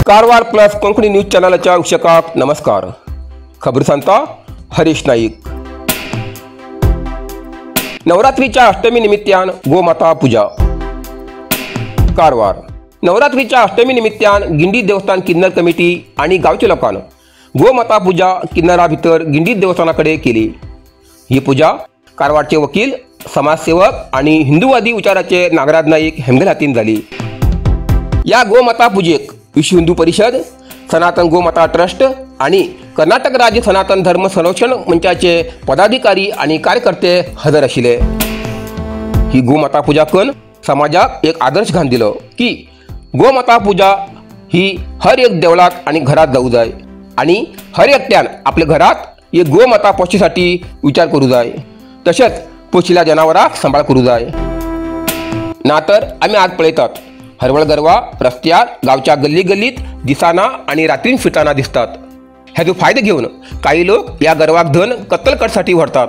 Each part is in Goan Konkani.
कारवार प्लस कोंकणी न्यूज चॅनलाच्या वीक्षकांक नमस्कार। खबर सांगता हरीश नाईक। नवरात्रीच्या अष्टमी निमित्तान गोमाता पूजा। कारवार नवरात्रीच्या अष्टमी निमित्तान गिंडी देवस्थान किन्नर कमिटी आणि गावच्या लोकांनी गोमाता पूजा किन्नरा भितर गिंडी देवस्थानाकडे केली। ही पूजा कारवारचे वकील, समाजसेवक आणि हिंदूवादी विचाराचे नागराज नाईक हेमगेल हातीन झाली। या गोमाता पूजेक विश्व हिंदू परिषद, सनातन गोमाता ट्रस्ट आणि कर्नाटक राज्य सनातन धर्म संरक्षण मंचाचे पदाधिकारी आणि कार्यकर्ते हजर आशिल्ले। ही गोमाता पूजा करून समाजाक एक आदर्श घालून दिलो की गोमाता पूजा ही हर एक देवळात आणि घरात जाऊ जाय आणि हर एकट्यान आपल्या घरात एक गोमाता पोषीसाठी विचार करू जाय, तसेच पोशिल्या जनावराक सांबाळ करू जाय। ना तर आम्ही आज पळयतात हरवळ गरवा रस्त्यार गावच्या गल्ली गल्लीत दिसाना आणि रात्रीन फिरताना दिसतात। ह्याचो फायदो घेऊन काही लोक या गरवाक धन कत्तल करसाठी व्हरतात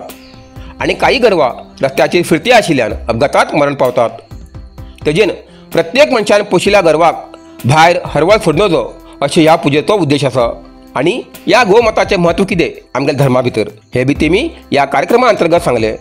आणि काही गरवा रस्त्याचेर फिरती आशिल्ल्यान अपघातात मरण पावतात। तेजेन प्रत्येक मनशान पोशिल्या गरवाक भायर हरवळ सोडनजो अशें ह्या पुजेचो उद्देश आसा आणि ह्या गोमाताचें म्हत्व कितें आमगेल्या धर्मा भितर हें बी तेमी ह्या कार्यक्रमा अंतर्गत सांगलें।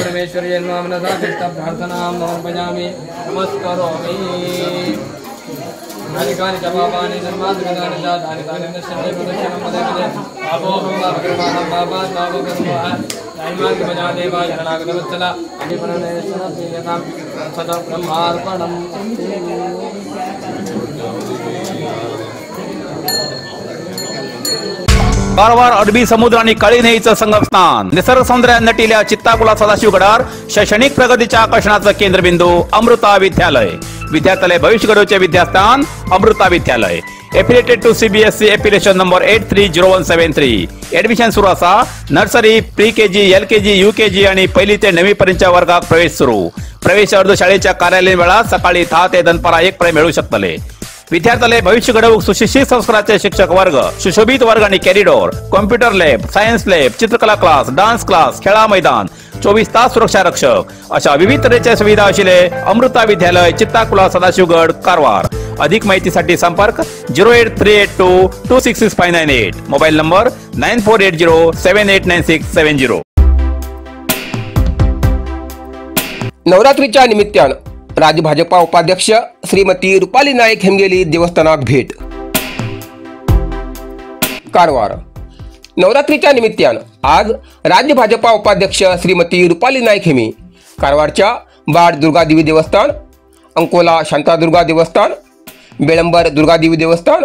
परमेश्वरी प्रार्थना समर्पयामि नमस्करोमि। कानि च पापानि जन्मान्तरगतानि च तानि तानि नश्यन्ति प्रदक्षिणं पदे पदे पापोऽहं पापकर्माहं पापात् पापकर्मः दैवाङ्गमजा देवा शरणागतवत्सला अभिपरमेश्वरप्रीयतां सदा ब्रह्मार्पणम्। कारवार अरबी समुद्र आणि काळी न्हंयेचं संगमस्थान, निसर्ग सौंदर्यान नटिल्या चित्ताकुला सदाशिवगडार शैक्षणिक प्रगतीच्या आकर्षणाचं केंद्रबिंदू अमृता विद्यालय। विद्यार्थ्यालय भविष्य घडवचे विद्यास्थान Amrita Vidyalaya. Affiliated to CBSE affiliation number 830173। Admission सुरू आसा। Nursery, pre KG, LKG, UKG आणि पहिली ते 9वी पर्यंतच्या वर्गात प्रवेश सुरू। प्रवेश अर्ज शाळेच्या कार्यालयीन वेळात सकाळी 10 ते दनपारा 1 पर्यंत मिळू शकतले। विद्यार्थ्यालय भविष्य घडवूक सुशिक्षित संस्काराचे शिक्षक वर्ग, सुशोभित वर्ग आणि corridor, computer lab, science lab, चित्रकला क्लास, डान्स क्लास, खेळा मैदान, 24 तास सुरक्षा रक्षक अशा विविध तऱ्हेच्या सुविधा आशिल्ले अमृता विद्यालय, चित्ताकुला, सदाशिवगड, कारवार। अधिक माहितीसाठी संपर्क 08382 266598, मोबाईल नंबर 9480 789670। नवरात्रीच्या निमित्तानं राज्य भाजपा उपाध्यक्ष श्रीमती रुपाली नाईक हेमगेली देवस्थानाक भेट। कारवार नवरात्रीच्या निमित्तानं आज राज्य भाजपा उपाध्यक्ष श्रीमती रुपाली नाईक हेमी कारवारच्या बाड दुर्गादेवी देवस्थान, अंकोला शांतादुर्गा देवस्थान, बेळंबर दुर्गादेवी देवस्थान,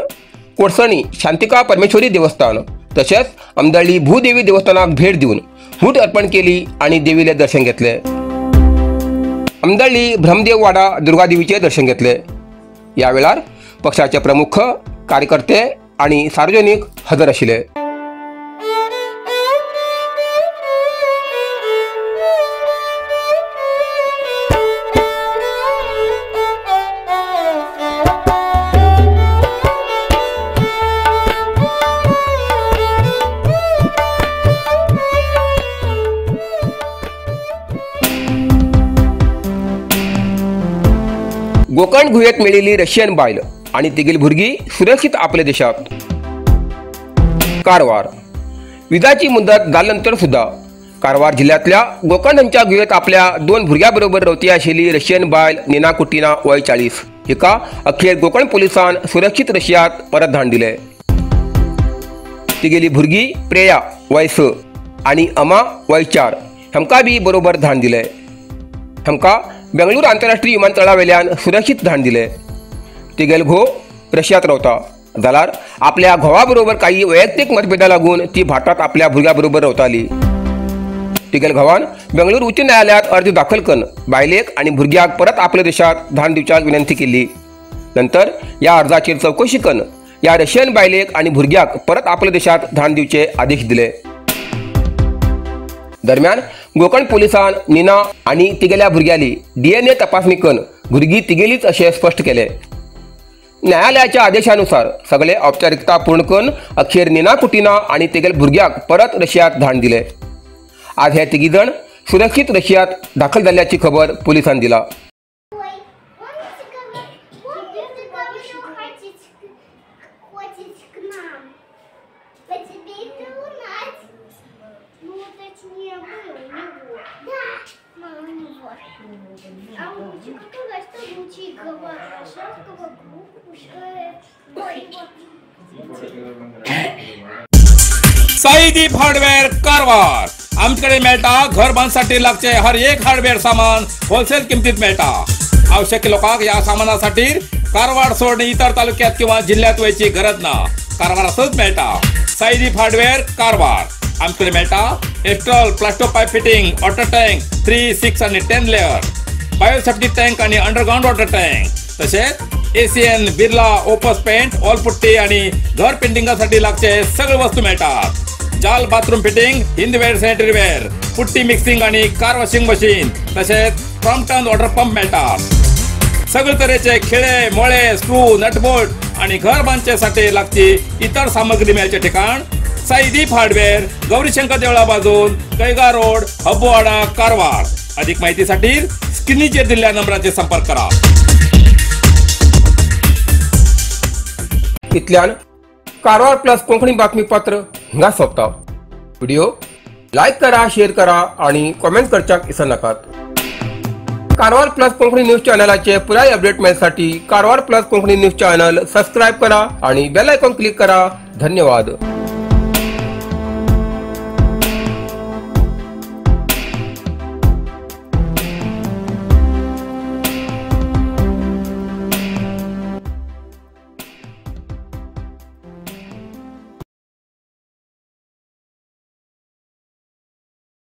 कोडसणी शांतिका परमेश्वरी देवस्थान तसेच आमदळी भूदेवी देवस्थानाक भेट देऊन भूट अर्पण केली आणि देवीले दर्शन घेतले। आमदळी ब्रह्मदेववाडा दुर्गादेवीचे दर्शन घेतले। या वेळार पक्षाचे प्रमुख कार्यकर्ते आणि सार्वजनिक हजर आशिल्ले। गोकर्ण गुहेत मेळिल्ली रशियन बायल आणि तिगेली भुरगीं सुरक्षित आपल्या देशात। कारवार विजाची मुदत जाल्या नंतर सुद्धा कारवार जिल्ह्यांतल्या गोकर्ण हांच्या गुयेंत आपल्या 2 भुरग्यां बरोबर रावती आशिल्ली रशियन बायल नीना कुटीना वय 40 हिका अखेर गोकर्ण पोलिसान सुरक्षीत रशियांत परत धाडून दिले। तिगेली भुरगीं प्रेया वय 6 आनी अमा वय 4 हांकां बी बरोबर धाडून दिले। हांकां बेंगळूर आंतरराष्ट्रीय विमानतळा वेल्यान सुरक्षीत धाडून दिले। तिगेल घोव रशियांत रावता जाल्यार आपल्या घोवा बरोबर काही वैयक्तीक मतभेदा लागून ती भारतात आपल्या भुरग्यां बरोबर रावताली। तिगेल घोवान बेंगळूर उच्च न्यायालयात अर्ज दाखल करून बायलेक आनी भुरग्याक परत आपल्या देशात धाडून दिवच्याक विनंती केली। नंतर ह्या अर्जाचेर चवकशी करून ह्या रशियन बायलेक आनी भुरग्याक परत आपल्या देशात धाडून दिवचे आदेश दिले। दरम्यान गोकर्ण पोलिसान नीना आनी तिगेल्या भुरग्याली DNA तपासणी करून भुरगीं तिगेलीच अशें स्पश्ट केले। न्यायालयाच्या आदेशानुसार सगळे औपचारिकता पूर्ण करून अखेर नीना कुटीना आनी तिगेल भुरग्याक परत रशियांत धाडून दिले। आज हे तिगी जण सुरक्षित रशियांत दाखल जाल्ल्याची खबर पोलिसान दिला। साईदीप हार्डवेअर कारवार आमच्याकडे मेळटा घर बांधसाठी लागचे हर एक हार्डवेअर सामान होलसेल किमतीत मेळटा। आवश्यक लोकांक या सामानासाठी कारवार सोडून इतर तालुक्यात किंवा जिल्ह्यात वयची गरज ना, कारवारातच मेळटा। साईदीप हार्डवेअर कारवार आमच्याकडे मेळटा Astral plasto pipe fitting, water tank 3, 6 आणि 10 लेअर, बायोसेफ्टी टँक आणि अंडरग्राउंड वॉटर टँक, तसेच ACN Birla Opus paint, wall putty आणि घर पेंटिंगासाठी लागचे सगळे वस्तू मिळतात। जाल bathroom fitting, Hindware sanitary ware, putty mixing आणि कार वॉशिंग मशीन, तसेच क्रॉम्पटन वॉटर पंप मिळतात। सगळे तऱ्हेचे खिळे मोळे स्क्रू नटबोल्ट आणि घर बांधण्यासाठी लागची इतर सामग्री मिळायचे ठिकाण साईदीप हार्डवेअर, गौरीशंकर देवळा बाजून, कैगा रोड, हब्बोवाडा, कारवार। अधिक माहितीसाठी स्क्रीनवर दिलेल्या नंबराचे संपर्क करा। इतल्यान कारवार प्लस कोंकणी बातमीपत्र हिंगा सोंपता। व्हिडिओ लायक करा, शेअर करा आणि कॉमेंट करच्याक विसरनाकात। कारवार प्लस कोंकणी न्यूज चॅनलाचे पुराय update मेळसाठी Karwar plus Konkani news channel subscribe करा आणि बेल आयकॉन क्लिक करा। धन्यवाद।